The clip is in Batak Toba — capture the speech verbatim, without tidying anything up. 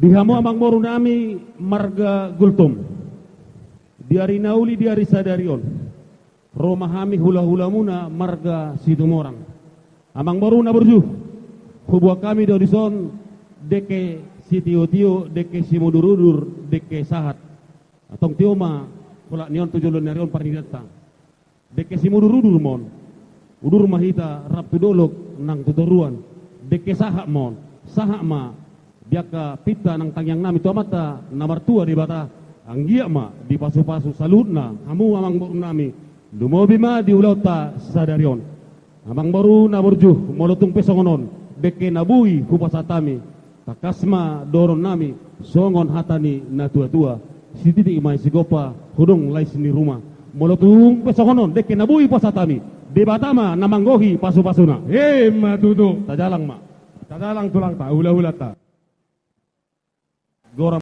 Di hamu amangboru nami marga Gultom, di ari na uli di ari sadari on, ro ma hami hulahulamuna marga Situmorang. Amangboru na burju, huboan hami do dison dengke sitiotio, dengke simudurudur, dengke sahat. Antong tio ma holan ni on tu joloan ni ari on parnidanta. Dengke simudurudur ma on, udur ma hita rap tu dolok nang tu toruan. Dengke sahat ma on, sahat ma di angka pinta nang tangiang nami tu Amanta na martua Debata. Anggiat ma dipasupasu saluhutna hamu amangboru nami, lumobi ma di ulaonta sadari on. Amangboru na burju, molo tung pe songon on dengke na boi hupasahat hami, tangkas ma dohonon nami songon hata ni natuatua: Sititik ma i sigompa, hudong lais ni ruma. Molo tung pe songon on dengke na boi hupasahat hami, Debata ma na manggohi pasupasuna. Emma tutu. Tajalang ma. Tajalang tulangta, hulahulanta. Gora